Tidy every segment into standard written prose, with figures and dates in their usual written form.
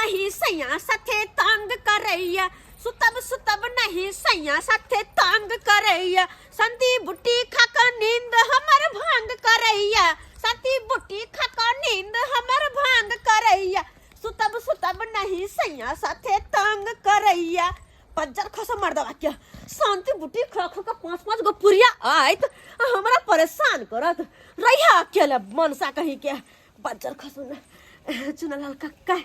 नहीं सैया साथे तंग करैया, सुतब सुतब नहीं सैया साथे तंग करैया, संती बुट्टी खाक नींद हमर भांग करैया, संती बुट्टी खाक नींद हमर भांग करैया, सुतब सुतब नहीं सैया साथे तंग करैया। पज्जर खस मर्दवा के शांति बुटी खा खा के पांच पांच गो पुरिया आयत आ हमरा परेशान करत रहिया अकेले मनसा कहीं के। बज्जर खसो न चुनालाल कक्का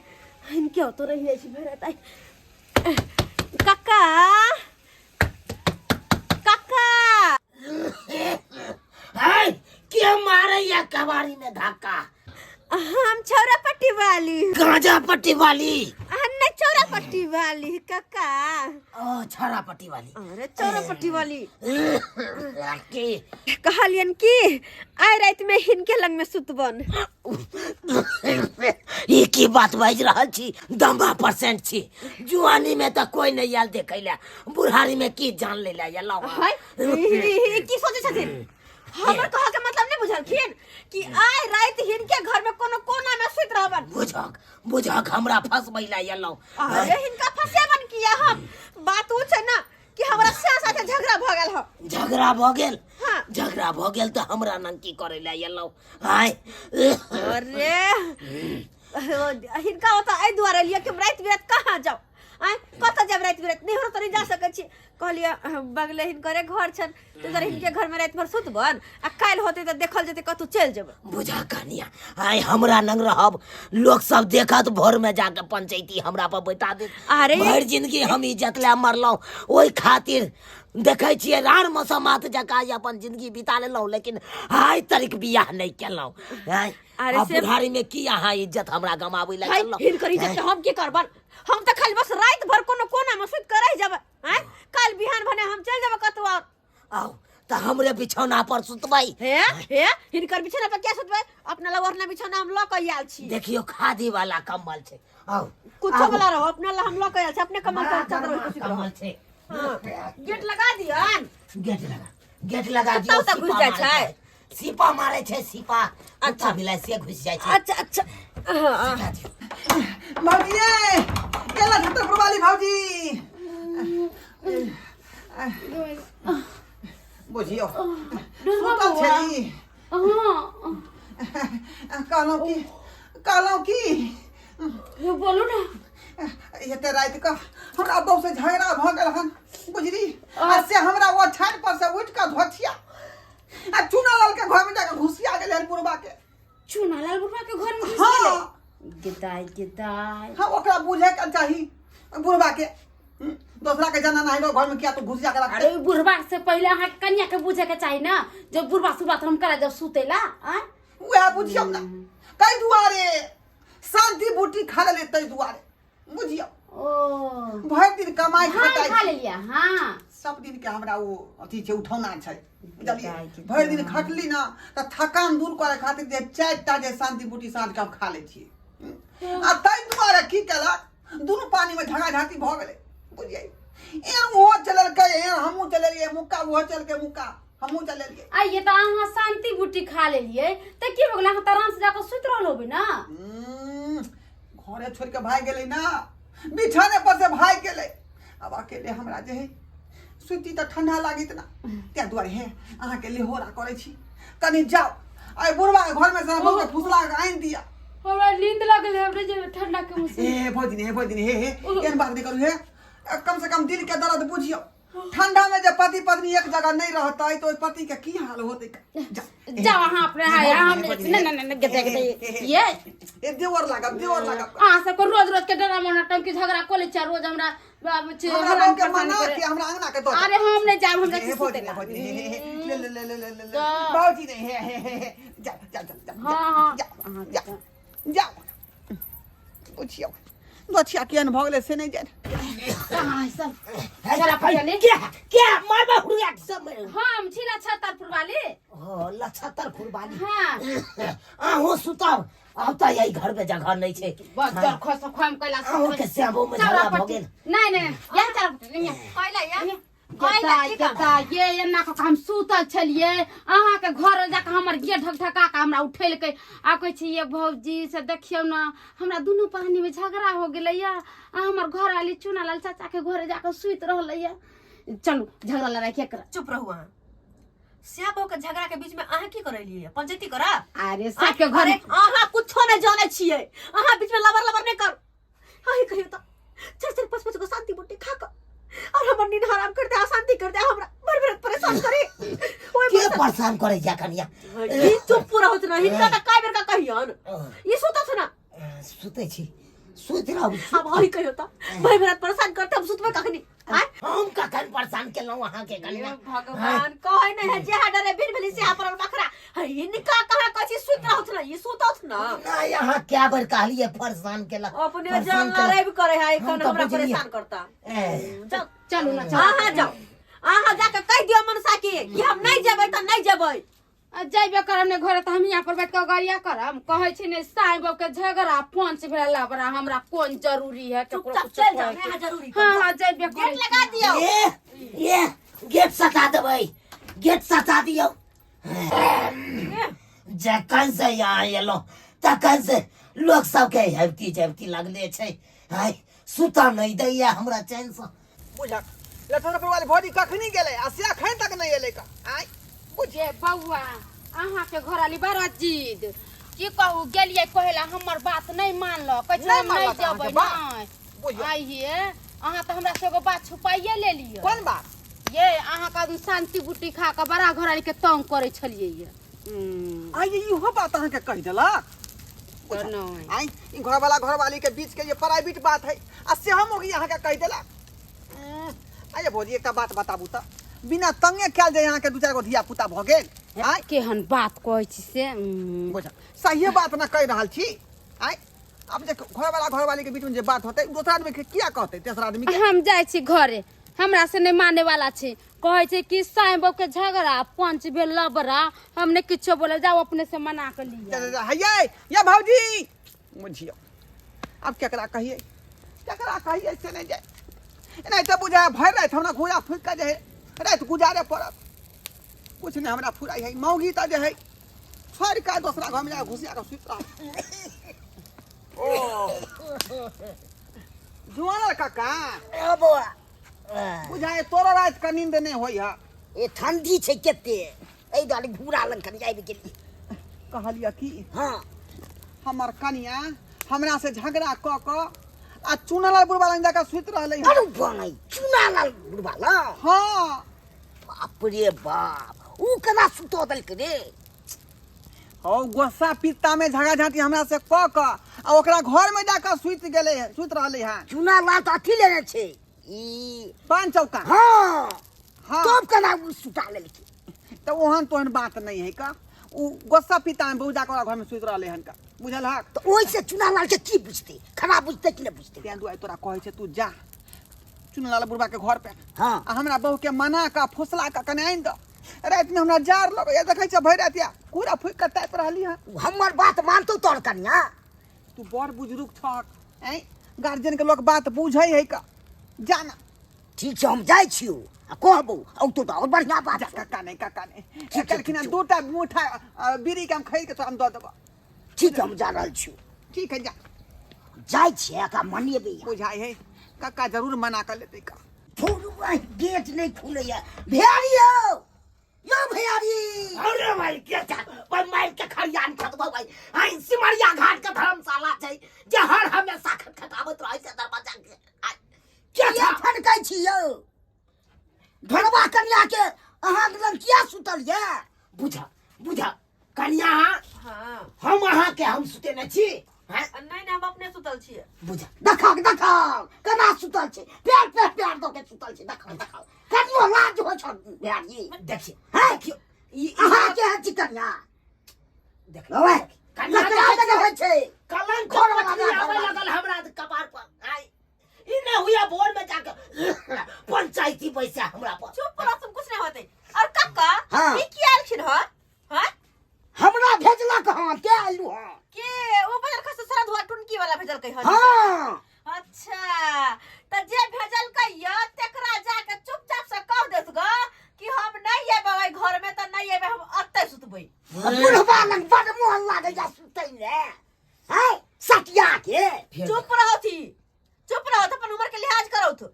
इनके तो रही जाइ छी भेरत आइ। कक्का कक्का है के मारैया कबाड़ी में धक्का? हम छौरा पट्टी वाली। गांजा पट्टी वाली? नहीं, चौरा पट्टी वाली कक्का। ओ छौरा पट्टी वाली। अरे चौरा पट्टी वाली। की कहलियन कि आइ राति में हिनके लग में सुतबन। ई की बात बाजि रहल छी? दम्बा परसेंट छी, जुआनी में तऽ कोई नहीं आयल देखै ला, बुढ़ारी में की जान ले ला ये लावा। हाय, ई की सोचै छथिन? हमर कह के मतलब नहीं बुझलखिन कि आइ राति हिनके घर में कोनो कोना में सुति रहबन। बुझक बुझक हमरा फंसबै ला एलौ। अरे हिनका फंसेबन किया हम? बात उ छै ना कि हमरा से साथे झगड़ा भ गेल ह। झगड़ा भ गेल? हाँ। झगड़ा भ गेल तऽ हमरा नंग की करै ला एलौ? आय अरे हिनका ओतऽ एहि दुआरे एलियै कि हम राति बिराति कहाँ जाउ, आँय कतऽ जायब राति बिराति? नैहरो तऽ नहि जा सकै छी। कहलियै बगले हिनकरे घर छनि, तऽ दुआरे हिनके घरमे राति भरि सुतबनि आ काल्हि होतै तऽ देखल जेतै, कतहु चलि जेबै। बुझा कनिया, आय हमरा नंग रहब, लोक सब देखत, भोर में जाके पंचायती हमरा पर बैठा देत। अरे भरि जिंदगी हम इज्जत ले मरलहुँ, ओहि खातिर देखै छियै रान मसमात जकाँ जे अपन जिंदगी बिता लेलहुँ, लेकिन आइ तक बियाह नहि केलहुँ। आँय, अरे आ से- बुढ़ारी में की अहाँ इज्जत हमरा गमाबै लए हाय, चललहुँ? हिनकर इज्जत के हम की करबन? हम तऽ खाली बस राति भर कोनो कोना में सुति कऽ रहि जेबै। आँय, काल्हि बिहान भने हम चलि जेबै कतहु आओर। आउ तऽ हमरे बिछौना पर सुतबै। हे हे, हिनकर बिछौना पर क्या सुतबै? अपना लग ओढ़ना बिछौना हम लऽ कऽ आयल छी। देखियौ खादी वाला कम्बल छै। आउ कुछो आबू। वाला रहो, अपना ला हम लऽ कऽ आयल छी, अपने कम्बल बड़ा पर चादर गरमा ओढ़ि कऽ सुति रहब। कम्बल छै। हाँ, गेट लगा दियन। गेट लगा, गेट लगा कुत्ता दियौ। उत्ता घुसि सीपा जाइ मारै छै। छै, सीपा मारै छै, सीपा। अच्छा बिलाइ से घुसि जाइ छै। अच्छा अच्छा, हाँ। लगा दियौ। भौजी ये केला छतरपुर वाली भौजी, बुझियौ सुतल छली। कहलहुँ की, कहलहुँ की, बोलू ना। एते राति कऽ हमरा बहू से झगड़ा भऽ गेल हन बुझली, आ से हमरा ओ ठानि पर से उठि कऽ धोथिया आ चूनालाल के घर में जाके घुसिया गेल हन बुढ़बा के। चूनालाल बुढ़बा के घर में घुस हाँ। गेलै? गेदाय गेदाय। हाँ, ओकरा बुझे के चाही बुढ़बा के, दोसरा के जनाना है घर में किया तो घुस जाके रखते। अरे बुढ़बा से पहले अहाँ के कन्या के बुझे के चाही ना, जब बुढ़बा सुबह हम करा जब सुतेला। आँय वएह बुझियौ ना, कई दुआरे शांति बूटी खा लेले, तै दुआरे बुझियौ। ओ भरि दिन कमाइ भांग खटाइ खा लेलियै। हाँ सब दिन के हमरा ओ अथी छै, उठौना छै बुझलियै। भरि दिन खटली ना तऽ थकान दूर करे खातिर जे 4टा जे शांति बूटी साँझ के हम खा लै छियै। आ ताहि दुआरे की केलक, दुनू पानी में झगड़ा झाँटी भऽ गेलै बुझलियै। एहन ओहो चलेलकै, एहन हमहूँ चलेलियै मुक्का, ओहो चलकै मुक्का, हमहूँ चलेलियै। आइए तऽ अहाँ शांति बूटी खा लेलियै तऽ की भऽ गेलै? अहाँ तऽ आराम से जाकऽ सुति रहल होबै ना। घरे छोड़ के भागि गेलै ना, बिछाने पर से भागि गेलै। आब अकेले हमरा जे है सुति तऽ ठंडा लागित ना, ताहि दुआरे हे अहाँके लेहोरा करै छी, कनि जाउ आइ बुढ़बा के घर में से हम फुसला के आनि दिअ। हमरा नींद लागल है, हमरा जे ठंडा के मौसम। हे भौजी, हे भौजी, हे हे, एहन बात नहि करू हे, कम से कम दिल के दर्द बुझियौ। ठंडा में जब पति पत्नी एक जगह नहीं रहता है तो पति के की हाल होते। जाओ अहाँ अपने हाय, हम नहीं नहीं नहीं गदे गदे ये ए देवर लागब, देवर लागब। अहाँ सबके रोज रोज के डरामा नौटंकी झगड़ा को ले चा रोज हमरा बाबू छे, हमरा हमरा बहू के परेशान मना करे। के हमरा अंगना के दो। अरे हम नहीं जाब, हमरा हे के भौजी, सुते ला। भौजी, हे, हे, हे, ले ले ले ले ले ले जा। भौजी नहीं, हे हे हे हे, जा जा जा जा, हाँ, हाँ। जा जा जा। बुझियौ दोछिया केहन भऽ गेलै से नहि जानि। कहाँ है सब? चला पहिले। क्या क्या मारबा हुड़िया के सब में? हम छी लछतर वाली। ओ लछतर खुरबाली। हाँ। अहूँ सुतब, आब तऽ यही घर में जगह नहीं छै। बस डर खस खम कैला। अहूँ के श्यामो में झगड़ा भऽ गेल? नहीं नहीं, यहाँ चला पट्टी, यहाँ। कैला या आइ की काम? गेता ये एना कऽ कऽ हम सुतल छलियै अहाँके घर जाकऽ हमर गेट ढकढका कऽ हमरा उठेलकै आ कहै छै ये भौजी से देखियौ ने हमरा दुनू प्राणीमे झगड़ा हो गेलैया आ हमर घर वाली चुनालाल चाचा के घरे जाकऽ सुति रहलैया। चलू झगड़ा लड़ाई के कर। चुप रहू अहाँ। श्याम बहू के झगड़ा के बीच में अहाँ की करलियै? पंचायती करा? अरे सबके घर अरे अहाँ कुछो नहीं जाने छियै, अहाँ बीच में लबर लबर नहीं करू। अहीं कहियो तऽ चार चार पाँच पाँच गो शांति बुट्टी खा कऽ और हमर नींद हराम कर दे, अशांति कर दे, हमरा भर भर परेशान करे। ओए के परेशान करे या कनिया? ई चुप रहत ना, हिनका तऽ काय बेर का कहियन। ई सुतत ना। सुतै छी, सुति रहू। अब अहीं कहियो तऽ भर भर परेशान करते, हम सुतबै कखनी? आँय? हम कखन परेशान केलहुँ अहाँके कनिया? भगवान कहै नहि है जेहा डरे बिन भेली सेहा पड़ल बखरा। है हिनका कहाँ कहै छी सुति रहत ना, ई सुतत ना। नहि, अहाँ कए बेर कहलियै परेशान केलक। अपने परेशान जान केलक। लड़ाई करे है हम एखन तऽ हमरा बुझलियै। परेशान करता। ए, जाउ। चलू ना, चलू। अहाँ जाउ, अहाँ जाके कहि दियौ मनसा के कि हम नहि जेबै तऽ नहि जेबै। आ जैबे करब ने घरे तऽ हम यहाँ पर बैठ कऽ गरिया करब। कहै छी ने साई बाप के झगड़ा पंच भेला लबड़ा, हमरा कोन जरूरी है केकरो चुपचाप कुछो चलि जाउ, कहै के। नहि जरूरी। हाँ हाँ, जैबे गेट करै। लगा दियौ। ए ए, गेट सटा देबै, गेट सटा दियौ। जखन से यहाँ एलहुँ तखन से लोक सबके हेबती जेबती लगले छै। हाय, सुतऽ नहि दैया हमरा चैनसँ। बुझक लठौरपुर वाली भौजी कखनी गेलै आ से अखन तक नहि एलै का? आँय बुझ जे बौआ, अहाँके घरवाली बड़ा जिद, की कहू, गेलियै कहै ला हमर बात नहि मानलक। कहै छै नहि हम नहि मानलक अहाँके जेबै। बात? नहि। बुझियौ। आइये अहाँ तऽ हमरा से एगो बात छुपाइए लेलियै। कोन बात? ये अहाँके आदमी शांति बुटी खा कऽ बड़ा घरवाली के तंग करै छलियै ये। आइ इहो बात अहाँके कहि देलक? तऽ नहि। आइ ई घरवाला घरवाली के बीच के ये प्राइवेट बात है आ से हम होगी अहाँके कहि देलक। आइये भौजी, एकटा बात बताबू तऽ बिना तंगे कयल जे अहाँके दू चारि गो धिया पुता भऽ गेल? आइ केहन बात कहै छी से। बुझ, सहिए बात ने कहि रहल छी। आइ आब जे घरवाला घरवाली के बीच में जे बात होतै, दोसर आदमी के किया कहतै? तेसर आदमी के। हम जाइ छी घरे, हमरा से नहि माने वाला छै। कहै छै कि साईं बाबू के झगड़ा पंच भेल लबड़ा, हम नहि किछो बोले, जाओ अपने से मना के लिअ। जा, जा, जा, हैयै या भौजी, बुझियौ आब केकरा कहियै, केकरा कहियै से नहि जाय। एनाहिते तऽ बुझाय भरि राति हमरा घूरा फूकि कऽ जे है राति गुजारे पड़त। कुछ नहि हमरा फुराइ है। मौगी तऽ जे है छोड़ि कऽ दोसरा घरमे जा घुसिया कऽ सुति रहल। ओ जुआनर काका। ए बौआ। बुझाय तोरो राति कऽ नींद नहि होइ है। ए ठंडी छै कते, एहि दुआरे घूरा लग कनि आबि गेली। कहलियै की? हाँ। हमर कनिया हमरा से झगड़ा कऽ कऽ आ चुनलाल बुढ़बा लग जाकऽ सुति रहलै हन। अरे बनै चुनालाल बुढ़बा लग? हाँ। बाप रे बाप, ऊ केना सुतऽ देलकै रे? हौ, गोस्सा पित्ता में झगड़ा झांटी हमरा से कऽ कऽ आ ओकरा घर में जाकऽ सुति गेलै हन, सुति रहलै हन। चुनालाल तऽ अथी लेने छै ई पान चौका। हाँ। हाँ। तब केना ऊ सुता लेलकै? तऽ ओहन तोहन बात नहि है का, उ गोस्सा पित्ता में बहुत जाकऽ ओकरा घर में सुति रहलै हन का, बुझल हक? तऽ ओहिसँ चुनालाल के की बुझतै? खराब बुझतै कि नहि बुझतै? तें दुआरे तोरा कहै छै, तू जा चुनलाल बुढ़बा के घर पे। हाँ। आ हमरा बहू के मना कऽ फुसला कऽ कने आनि दऽ। राति में हमरा जार लगैया, देखै छियै भरि राति पूरा फूकि कऽ तापि रहली हन। उ हमर बात मानतौ तोहर कनिया? तू बड़ बुजुर्ग छहक, ऐं गार्जियन के लोक बात बुझै है का, जा ना। ठीक छै, हम जाइ छियौ आ कहबौ, औतौ तऽ आओर बढ़िआँ बात जा। छौ। काका नहि, काका नहि। ठीक छै, कहलखिन ठीक छौ। दूटा मुठा बीड़ी के हम खरीद के तोरा हम दऽ देबऽ। ठीक है, हम जा रहल छियौ। ठीक है, जा। जाइ छियै, एकरा मनेबै। बुझाइ है काका जरूर मना कऽ लेतै का। फुल गेट नहि खुलैया। भैयारी यौ, यौ भैयारी। अरे भाई के छै भाई, मारि के खरियान खतबो भाई। आई सिमरिया घाट के धर्मशाला छै जे हर हमेशा खटखटाबैत रहै छै दरवाजा के। आइ, के छै? फटकै छी यौ घरवा कन्या के, अहाँ लग किया सुतल ये? बुझ बुझ कन्या। हाँ। हम अहाँ के हम सुतेने छी? हैं? नहि नहि, हम अपने सुतल छियै। बुझ, देखक देखक केना सुतल छै, प्यार प्यार प्यार दऽ के सुतल छै। देखक देखक, कनियो लाज होइ छौ बिहारी? देखियौ। हैं? देखियौ ई अहाँ के है छी कन्या? देखियौ ओए, कन्या लकड़ा जाइ के होइ छै कलंक घर वाला पत्नी घर आबै वाला। लगल हमरा कपार पर। आइ ई नहि हुआ भोर में जाके पंचायती बैसे हमरा पर। चुप रह तुम, कुछ नहीं होते। और काका। हाँ। ई की आयल हन? हाँ। हमरा भेजलक हन, के आयलू हन? के ओ बजल खस सरा धुआ टुनकी वाला भेजलकै हन? हाँ। अच्छा, त जे भेजलकै य तेकरा जाके चुपचाप से कह बुढ़बा लग बड़ मोन लागैया सुतै ले है सटिया के चुप रहो थी चुप रहो अपन उम्र के लिहाज करो तो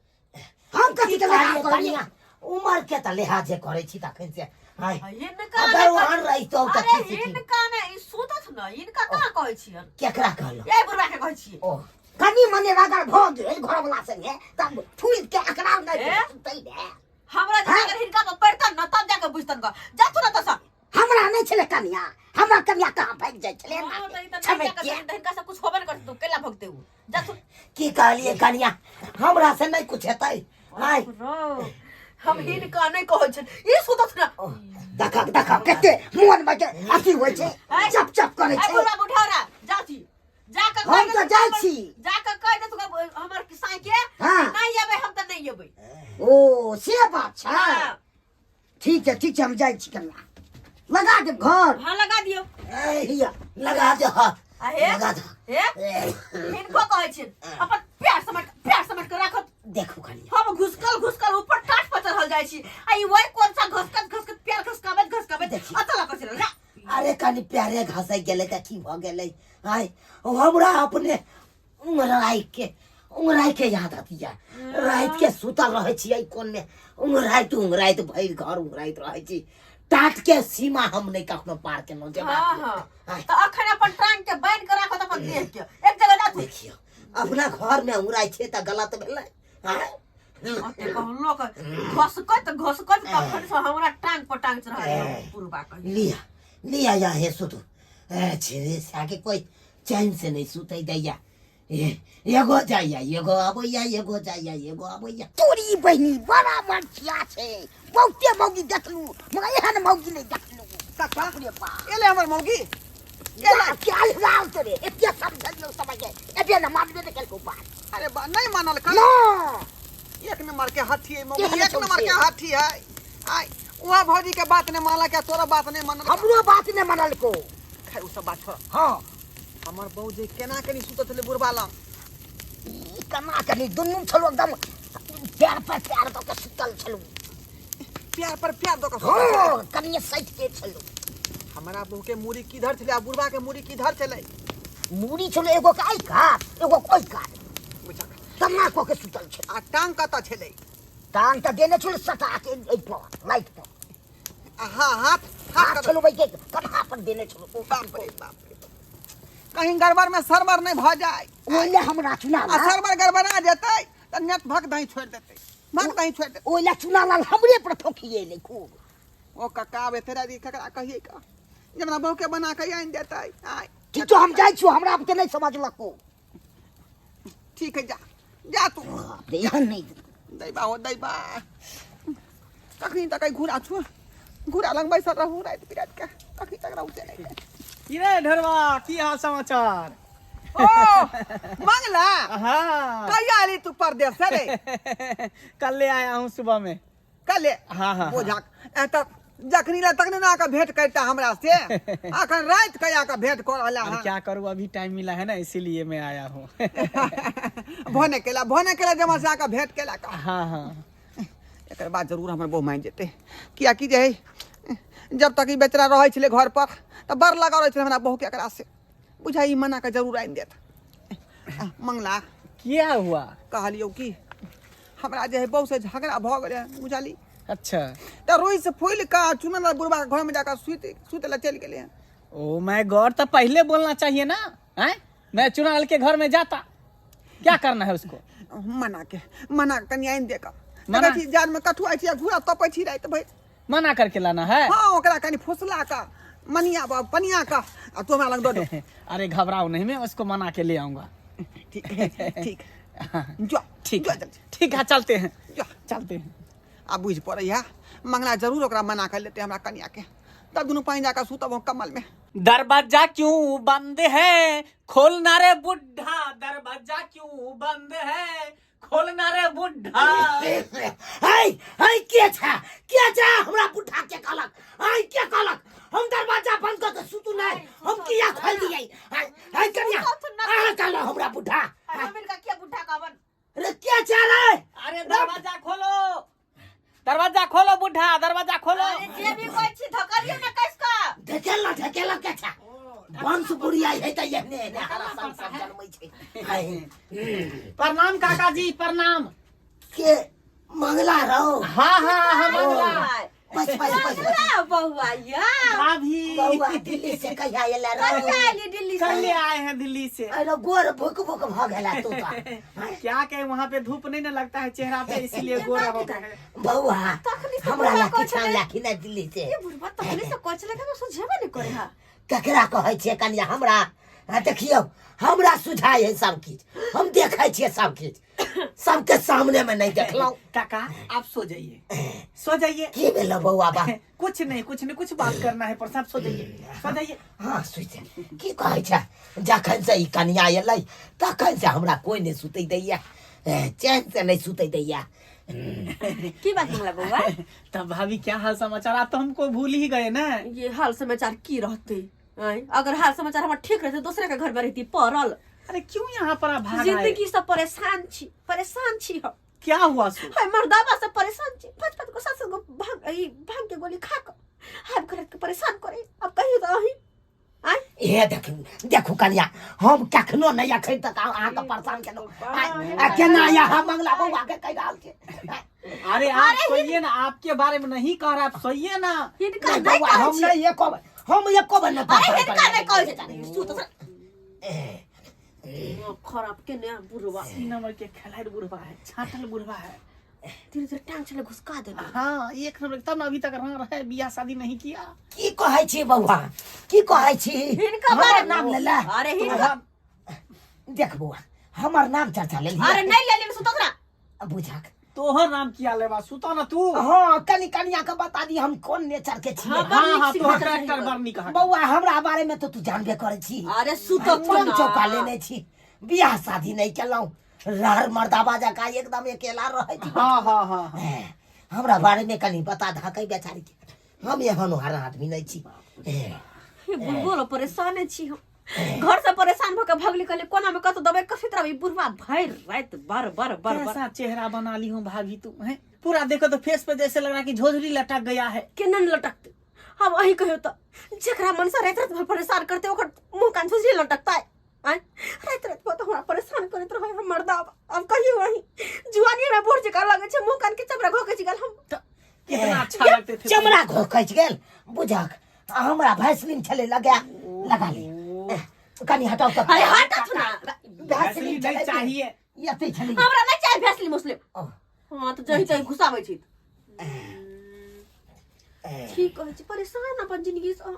हम कथी के लिहाज करिया उमर के त लिहाजे करै छी तखन से हाय इनका अगर वहाँ रहितौ तऽ अरे की सिखी? इनका ने ई सुतत न इनका कहाँ कहै छियन केकरा कहलहुँ ए बुढ़बा के कहै छियै ओ कनि मनि रगड़ भऽ गेल घरवला संगे तब फूल के अकरा नहि ए? सुतै ले हमरा जे अगर हिनका पर पड़तन न तब जाके बुझतन ग जाथु न तसा हमरा नहि छलै कनिया हमर कनिया कहाँ भागि जाइ छलै हाँ, तऽ ई तऽ नहि छमकि जाके के हिनका से कुछ होबे न करतै तू केला भगते उ जाथु की कहलिए कनिया हमरा से नहीं कुछ हेतै आय रो हम हिनका नहि कहै छियन ई सुतत न देखक देखक कते मोन में जे अथी होइ छै आय। चप चप करै ए छै बुढ़ा बुढ़ौरा जाथी जा के हम तऽ जाइ छी। जा के कह दे तू हमर साई के हाँ। नहीं एबै हम तऽ नहीं एबै ओ से बात छै हाँ ठीक छै ठीक छै हम जाइ छी कनिया लगा देब घर हाँ लगा दियौ ए हिया लगा दे हाथ आ हे लगा दे हे हिनको कहै छियन अपन प्यार समट प्यार समट के राखत देखू कनिया हम घुसकल घुसकल ऊपर टाट पर चढ़ल जाइ छी आ ई वही कोन सा घसकत घसकत प्यार घसकाबैत घसकाबैत देखियौ। अतला पर चढ़ल ला अरे कनि प्यारे घसै गेलै तऽ की भऽ गेलै आय हमरा अपने उंगराइ के उंगराइ के याद अतिया राति के सुतल रहै छियै कोनमे उंगराइत उंगराइत भरि घर उंगराइत रहै छी टाट के सीमा हम नहि कखनो पार केलहुँ जे हाँ बात हाँ आय। तऽ अखन अपन टांग के बान्हि के राखत अपन देह के एक जगह जाथु देखियौ अपना घरमे उंगराइ छियै तऽ गलत भेलै आँय? ओते कहलो के घसकत घसकत तखन से हमरा टांग पर टांग चढ़ल पुरबा कही लिया लिया या हे सुतू ए छिरे साके कोई चैन से नहीं सुतै दैया ए एगो जाइया एगो अबैया एगो जाइया एगो अबैया तोरी बहिनी बड़ा मरचिया छै बहुते मौगी देखलू मगर एहन मौगी नहि देखलू काका बाप रे बाप एले हमर मौगी एला क्या लाल तोरे एते समझलियौ समझ एबे न मानबे ने केलकौ बात अरे बा नहीं मानल कर ना एक नंबर के हाथी है मौगी केहन एक नंबर के छौ से? हाथी है आय वहाँ भौजी के बात नहीं मानल के तोरा बात नहीं मानल हमरो बात ने मानलको खैर उ सब बात छोड़ हाँ हमर बहू जे केना कनी सुतत छलै बुढ़बा लग ई केना कनी दुनू छलौ एकदम पैर पर पैर दऽ के सुतल छलौ प्यार पर प्यार दऽ के सुतल छलै। हाँ कनिए सटि के छलौ हमरा बहू के मूड़ी किधर छलै आ बुढ़बा के मूड़ी किधर छलै मूड़ी छलौ एगो के एहि कात एगो के ओहि कात बुझक तना कऽ के सुतल छलै आ टांग कतऽ छलै टांग तऽ देने छलै सटा के एहि पर लाइट पर आ हाँ हाथ हाथ हाथ कतऽ छलौ भाई के कन्हा पर देने छलौ ओ बाप रे बाप रे कहीं गड़बड़ में सरबर नहीं भऽ जाए ओहि हमरा चुना आ सरबर गड़बड़ा जेतै तऽ नेट भक दही छोड़ि देतै भक दही छोड़ि देतै ओहि लए चुना लाल हमरे पर ठोकिए खूब ओ कक्का आब एते राति ककरा कहियै का जे हमरा बहू के बना के आनि देतै आय ठीक छौ हम जाइ छियौ हमरा आबके नहि समझलको ठीक है जा जा तू बाप रे एहन नहि दैबा हो दैबा कखनी तक घूरा छू घूरा लग बैसल रहू राति बिराति के कखनी तक रहू से नहि की रे ढेरवा की हाल समाचार ओ मंगला हाँ कहिया अली तू परदेश से रे कल ले आया हूँ सुबह में कले हाँ, हाँ, बोझा ए त जखनी ला तखनी ना आके भेंट करता हमरा से अखन राति के आके भेंट कर रहला अरे हँ क्या करूँ अभी टाइम मिला है ना इसीलिए मैं आया हूँ भने केला भने केला जमा से आके भेंट केला का हाँ हाँ एकर बाद जरूर हमर बहू मानि जेतै कियाकि जे है जब तक ई बेचारा रहै छलै घर पर तऽ बड़ लगाव रहै छलै हमरा बहूके एकरा से बुझाइ ई मना कऽ जरूर आनि देत आ, मंगला क्या हुआ कहलियौ कि हमरा जे है बहू से झगड़ा भऽ गेलै बुझली अच्छा तऽ रोइ से फूलि कऽ चुनल बुढ़बा के घरमे जाकऽ सुति सुतै लए चलि गेलै हन ओ my God तो पहले बोलना चाहिए ना हैं मैं चुनाल के घर में जाता क्या करना है उसको मना के मना के कनि आनि दे कऽ मना? देखै छी जाड़मे कठुआइ छी आ घूरा तपै छी राति भरि मना करके लाना है हाँ ओकरा कनि फुसला कऽ मनिया पनिया कऽ आ तू हमरा लग दऽ दे अरे घबराओ नहीं मैं उसको मना के ले आऊंगा ठीक ठीक जो ठीक जो है जल्दी ठीक है चलते हैं जो चलते हैं आ बुझि पड़ैया मंगला जरूर ओकरा मना कर लेतै हमरा कनिया के तब दुनू पानि जाकऽ सुतब हम कमल में दरवाजा क्यों बंद है खोलना रे बुढ़ा दरवाजा क्यों बंद है खोलना रे बुढ़ा है है के छा के छा हमरा बुढ़ा के कहलक है के कहलक हम दरवाजा बंद कऽ के सुतू नहि हम किया खोल दियै है है कनिया अहाँ कहलहुँ हमरा बुढ़ा हम इनका किया बुढ़ा कहबन अरे के छा रे अरे दरवाजा खोलो दरवाजा खोलो बुढ़ा दरवाजा खोलो अरे जे भी कोई छी धकलियो ना कस का देखे ढकेल ढकेल के छै वंश बुढ़िया है तऽ एहने एहने हरा सब सब जन्मै छै हाय, प्रणाम काका जी प्रणाम। के मंगला रहो? हाँ हाँ हम मंगला। बस बस बस बस। मंगला बौआ या भाभी। बौआ दिल्ली से कहिया एला रहो? कहिया एली दिल्ली से? कल आए हैं दिल्ली से। अरे गोर भुक भुक भ गेला तू तऽ। क्या कहे, वहाँ पे धूप नहीं ना लगता है चेहरा पे, इसीलिए गोरा हो गया है। बौआ तखनी से हमरा बुढ़बा ला कहै किछु छलै। आनलखिन हेँ दिल्ली से? ये बुढ़बा तखने से कहै छलै कि हमरा सुझेबे नहि करे हा। ककरा कहै छियै कनिया? हमरा आ देखियौ, हमरा सुझाय है सब किछु, हम देखै छियै सब किछु, सबके सामने में नहीं देखलहुँ। काका आप सो जाइए, सो जाइए। की भेलो बौआ बा? कुछ नहीं कुछ नहीं, कुछ बात करना है पर साहब, सो जाइए सो जाइए। हाँ सुति। की कहै छै, जखन से ई कनिया एलै तखन से हमरा कोइ नहि सुतै दैया, चैन से नहि सुतै दैया। की बात मंगला बौआ? तब भाभी क्या हाल समाचार? आप तो हमको भूल ही गए ना। ये हाल समाचार की रहते? आँय, अगर हाल समाचार हमर ठीक रहते दोसरे के घर में रहती पड़ल। अरे क्यों यहाँ पर आप भाग आए? जिंदगी से परेशान छी, परेशान छी हम। क्या हुआ सो? हाय मर्दाबा से परेशान छी, पाँच पाँच गो सात सात गो भांग, ई भांग के गोली खा के हाय घर के परेशान करे। अब कहियो तो अही आँय? हे देखू देखू कनिया, हम कखनो नहि अखन तक अहाँके परेशान केलहुँ। आ केना यहाँ मंगला बौआ के कहि रहल छै? अरे आप सोइए ना, आपके बारे में नहीं कह रहा, आप सोइए ना। हिनका नहि नहि बौआ, कहै हम छी। नहि एको बेर, हम एको बेर नहि अरे परेशान हिनका नहि करियै। कहै छी। सुत खराब के ने बुढ़वा। तीन नंबर के खिलाड़ी बुढ़वा है, छाटल बुढ़वा है। धीरे धीरे टांग छले घुसका देने। हाँ एक नंबर, तब ना अभी तक रह रहे, बियाह शादी नहीं किया। की कहै छी बौआ, की कहै छी? हिनका हमर बारे नाम लेला? अरे हिनका देख बौआ, हमर नाम चर्चा लेली? अरे नहीं लेली, सुतत ना। बुझाक तोहर नाम किया लेबा, सुता ना तू। हाँ कनी कनिया के बता दी हम कोन नेचर के छियै। हाँ, हाँ हाँ बड़ नीक तोहर सिंहासन कैरेक्टर है। बड़ नीक है। बौआ हमरा बारे में तो तू जानबे करै छी। अरे सुतत मन ना। चौका लेने छी, बियाह शादी नहीं केलहुँ, रहर मर्दाबा जकाँ एकदम अकेला रहै छी। हाँ हाँ हाँ हाँ। हमरा बारे में कनी बता धाकै बेचारी के, हम एहन ओहन आदमी नहीं छी। हे बुढ़बो ल परेशाने छी हम, घर से परेशान भऽ के भगली, कहली कोना में कतौ दबाई कसैत रहब, ई बुढ़वा भरि राति बर बर बर बर। कैसा चेहरा बना ली हूँ भाभी तू है, पूरा देखो तो फेस पे जैसे लग रहा है कि झोझरी लटक गया है। केना ने लटकते? हम अही कहियो तऽ जेकरा मन से राति राति भर परेशान करते ओकर मुंह कान झोझरी लटकता है? आँय, राति राति भर तऽ हमरा परेशान करैत रहै हम मर्दाबा। अब कहियो अही जुआनी में बूढ़ जकाँ लगै छै, मुंह कान के चमड़ा घोकैत गेल हम। तो कितना अच्छा लगते थे। चमड़ा घोकैच गेल बुझक, आ हमरा भैसलिन छलै लगा लगा ली, कनी हटाउ तऽ। अरे हटत ना। भैसलिन वैसलीन नहीं चाहिए? एतै छलै। हमरा नहि चाही भैसलिन मुस्लिम। ओ, हाँ तऽ जही तही घुसाबै छी। ठीक कहै छी, परेशान अपन जिंदगी से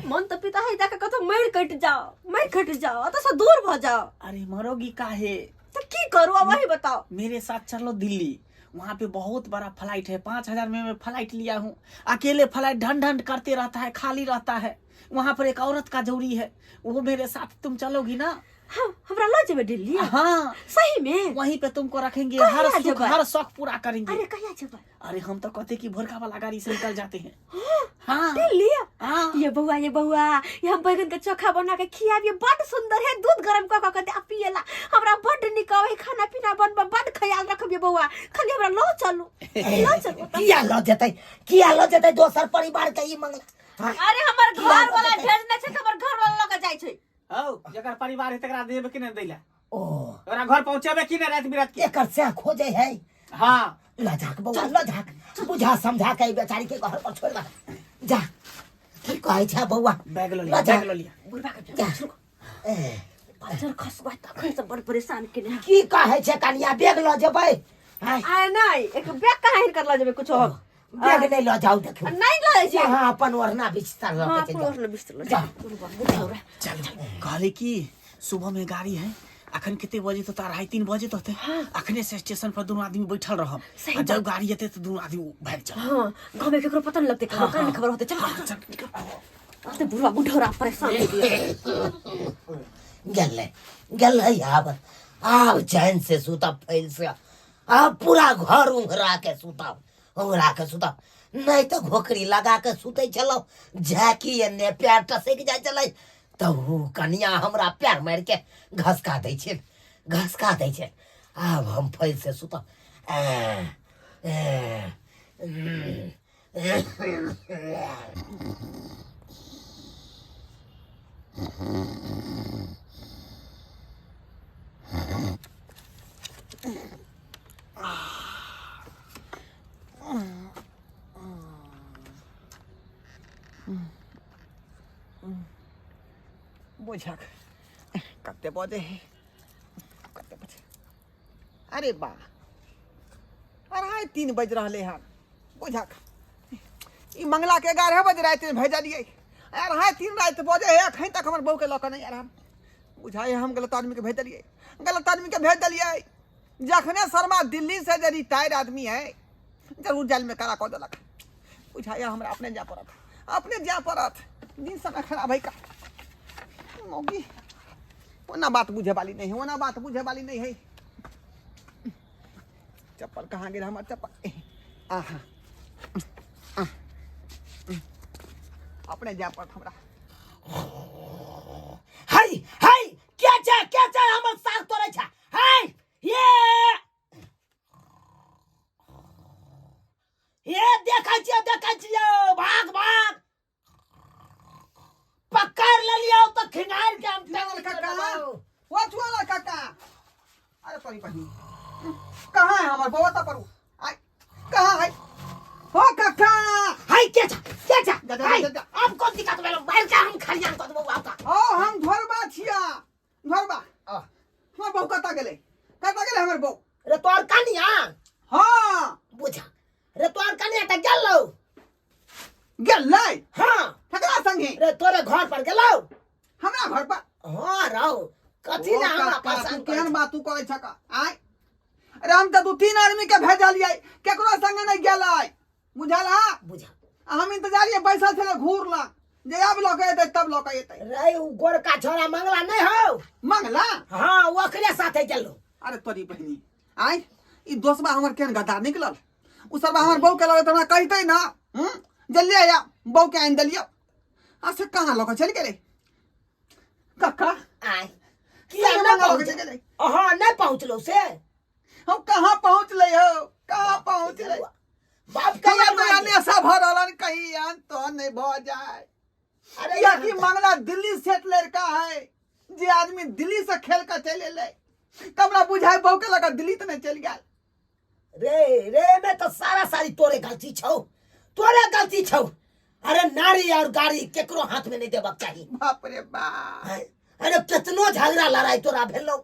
मन तऽ पिता है जाके कतौ मरि कटि जाओ, मरि कटि जाओ, ओतऽ से दूर भऽ जाओ। अरे मरोगी काहे? तऽ की करू अब वही बताओ। मेरे साथ चलो दिल्ली, वहाँ पे बहुत बड़ा फ्लाइट है, 5000 में मैं फ्लाइट लिया हूँ, अकेले फ्लाइट ढंड ढंड करते रहता है, खाली रहता है। वहाँ पर एक औरत का जरूरी है, वो मेरे साथ तुम चलोगी ना? हम हमरा लऽ जेबै दिल्ली? हाँ। सही में? वहीं पे तुमको रखेंगे, कहिया हर सुख जेबै? हर शौक पूरा करेंगे। अरे कहिया जेबै? अरे हम तो कहते कि भोरका वाला गाड़ी से निकल जाते हैं। हाँ दिल्ली? हाँ। ये बौआ, ये बौआ, ये हम बैगन के चोखा बना के खियाबिए, बड सुंदर है, दूध गरम कऽ कऽ के दे पियला, हमरा बड नीक आबै खाना पीना बनबऽ, बड ख्याल रखब ये बौआ, खाली हमरा लऽ चलू, लऽ चलू। किया लऽ जेतै, किया लऽ जेतै दोसर परिवार के ई मंगला? हाँ, अरे हमर किया घर लऽ वाला जेतै? भेजने छै तऽ हमर घर वाला लऽ के जाइ छै। हौ जकर परिवार है तकरा देबे कि नहीं दैला? ओ ओकरा घर पहुंचेबे कि नहीं रात बिरात के? एकर सएह खोजै है। हाँ। लऽ जाक बौआ, लऽ जाक, बुझा समझा के ई बेचारी के घर पर छोड़ दे जा। की कहै छै बौआ? बैग लऽ लिया। लऽ जा। बैग लऽ लिया। बुढ़बा के जा। ए, बजर खसबा तखन से बड़ परेशान केने है। की कहै छै कनिया, बैग लऽ जेबै? आँय, आय नहि, एक बैग कहाँ हिनकर लऽ जेबै कुछो हम। बैग नहि लऽ जाउ देखू। नहि लऽ जाइ छियै। अहाँ अपन ओढ़ना बिस्तर लऽ हाँ के अपन जाउ। ओढ़ना बिस्तर लऽ जा। जाउ। बुढ़बा, बुढ़बा। चल कहले कि सुबह में गाड़ी है, अखन कते बजे तो 2:30 3 बजे तो होते, अखने से स्टेशन पर दोनों आदमी बैठल रहब सही आ जब गाड़ी एते तो दोनों आदमी भाग चल। हाँ गाँव में केकरो पता नहीं लगते, कहाँ कहाँ खबर होते। चल चल चल, आते बुढ़वा बुढ़ौरा परेशान हो गया। गेलै गेलै, आब आब चैन से सुतब फैल से, आब पूरा घर उंघरा के सुतब, उंघरा के सुतब। नहि तऽ घोकरी लगा के सुतै छलहुँ, झाँकी एन्ने पैर टसकि जाइ छलै तऽ ओ कनिया हमरा पैर मारि के घसका दै छै, घसका दै छै। आब हम फैल से सुतब। ए, ए, उम, बुझक कते बजे है कते बजे अरे बा 3:30 बज रहले हन बुझक ई मंगला के 11 बजे राति में भेजलियै 3:30 राति बजे है अखन तक हमर बहू के लऽ कऽ नहि आयल हन बुझाइ हम गलत आदमी के भेज देलियै गलत आदमी के भेज देलियै जखने शर्मा दिल्ली से जे रिटायर आदमी है जरूर जेल में काला कऽ देलक बुझाइए हमरा अपने जाय पड़त अपने जाय पड़त दिन समय खराब है का मौगी ओना बात बुझे वाली नहीं है ओना बात बुझे वाली नहीं है चप्पल कहाँ गेल हमर चप्पल आहा अपने जाय पड़त हमरा हाय हाय के छै के छै हमर साग तोड़ै छै हाय ये ये देखै छियै देखै छियै भाग भाग पकड़ लेलियौ तऽ खिंगार के हम चुआलाल काका ओ चुआलाल काका अरे परी पही कहाँ है हमर बौआ ता परू आय कहाँ है हो काका हाय के छ के छ जा, जा, हाय जा, जा। अब कोन दिक्कत भेलो मार के हम खलियान कऽ देबौ आब तऽ ओ हम घरबा छिया घरबा हमर बहू कतऽ गेलै कतऽ गेलै हमर बहू रे तोर कनिया हाँ बुझा रे तोर कनिया तऽ गेलौ गेलै हाँ ककरा संगे रे तोरे घर पर गेलौ हमरा घर पर हाँ रौ कथी ओ ने हमरा काका, पसंद तू करै केहन बात तू करै छक आय अरे हम तऽ दू तीन आदमी के भेजलियै केकरो संगे नहि गेलै बुझल हा बुझा आ हम इंतजारिये बैसल छलै घूर लग जे आब लऽ के एतै तब लऽ के एतै रे उ गोरका छोरा मंगला नहीं हो मंगला हाँ वो ओकरे साथे गेलो अरे तोरी बहिनी आय ई दोसबा हमर केहन गद्दार निकलल उ सरबा हमर बहू के लगे तऽ हमरा कहितै ना हूँ जल्दी आया बहू के आनि देलियौ आ से कहाँ लऽ के चलि गेलै कक्का आय किया केना नहीं लऽ के पहुँच चलि गेलै हाँ नहीं पहुँचलो से हम कहाँ पहुँचलै हो कहाँ पहुँचलै बाप के हमरा याद तो आ यानी ऐसा भऽ रहल कहीं आन तो नहीं भऽ जाए अरे या कि मामला दिल्ली सेट लड़का है जे आदमी दिल्ली से खेल के चलि एलै तऽ हमरा बुझाइ बहू के लगा दिल्ली तऽ नहि चलि गेल रे रे में तो सारा सारी तोरे गलती छौ तोरे गलती छौ अरे नारी और गाड़ी केकरो हाथ में नहीं देबक चाही बाप रे बाप हैं? अरे कितनो झगड़ा लड़ाई तोरा भेलो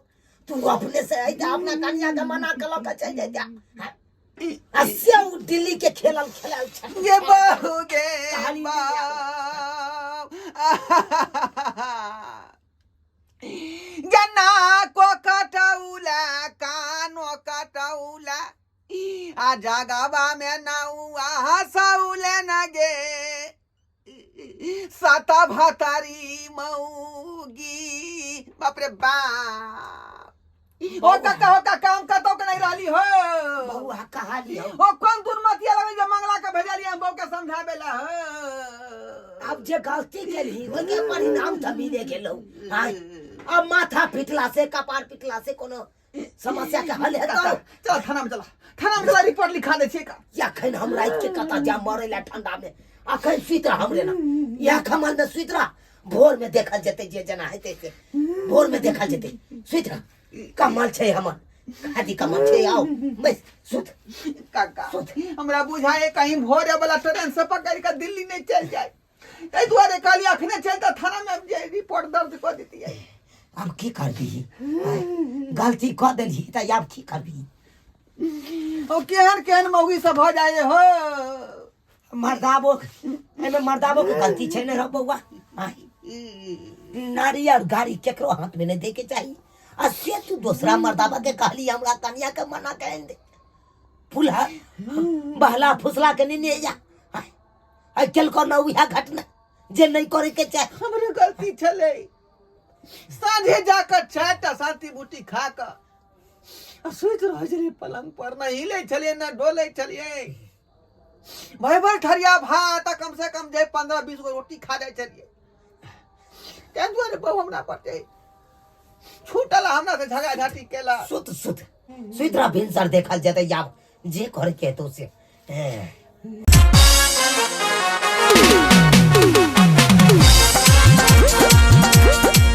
तू अपने से अइता अपना कन्या के मना के लऽ के चलि जइता हैं? आ से उ दिल्ली के खेलल खेलल छै ये बहू गे कहानी नहीं बाप जना को कटौला कानो कटौला आ जगवा में नौआ हसौले न गे साता भातारी मौगी बाप रे बाप ओ काका हो काका हम कतौ के नहीं रहली हो बउआ कहाली हो ओ कौन दुर्मतिया लगे जे मंगला के भेजलियै हम बहू के समझाबे ला हो अब जे गलती केलही ओहिके परिणाम तऽ मिले गेलौ आँय अब माथा पिटला से कपार पिटला से कोनो समस्या के हल हेतौ चल चल थाना में चला थाना में चला रिपोर्ट लिखा दे छियै का अखन हम राति के कतऽ जायब मरै लए ठंडा में अखन सुति रह हमरे ना इएह खमल में सुति रह भोर में देखल जेतै जे जेना हेतै से भोर में देखल जेतै सुति रह कमल छै हमर खादी कमल छै आओ बैस सुत काका सुत। हमरा बुझाए कहीं भोरे वाला ट्रेन से पकड़ के दिल्ली नहीं चल जाए ताहि दुआरे कहलियै अखने चलि तऽ थाना में जे रिपोर्ट दर्ज कऽ दितियै आब की करबही आँय? गलती कऽ देलही तऽ आब की करबही ओ केहन केहन मौगी सब भऽ जाए हो मर्दाबो एहिमे मर्दाबो के गलती छै ने रौ बौआ आँय? नारी और गाड़ी केकरो हाथ में नहीं दे के चाही आ से तू दोसरा मर्दाबा के कहली हमरा कनिया के मना के आनि दे फुलहा बहला फुसला के नहीं जा आँय? आइ केलको न उएह घटना जे नहीं करे के चाही हमरे गलती छलै साँझे जाकऽ चारिटा शांति बूटी खा कऽ आ सुति रहै छलियै पलंग पर न हिले छलियै न डोलै छलियै भरि भरि ठरिया भात आ कम से कम जे 15-20 गो रोटी खा जाइ छलियै ताहि दुआरे बहु हमरा पर जे छूटल आ हमरा से झगड़ा झाटी केला सुत सुत सुत रह भिनसर देखल जेतै आब जे करे के हेतौ से हें।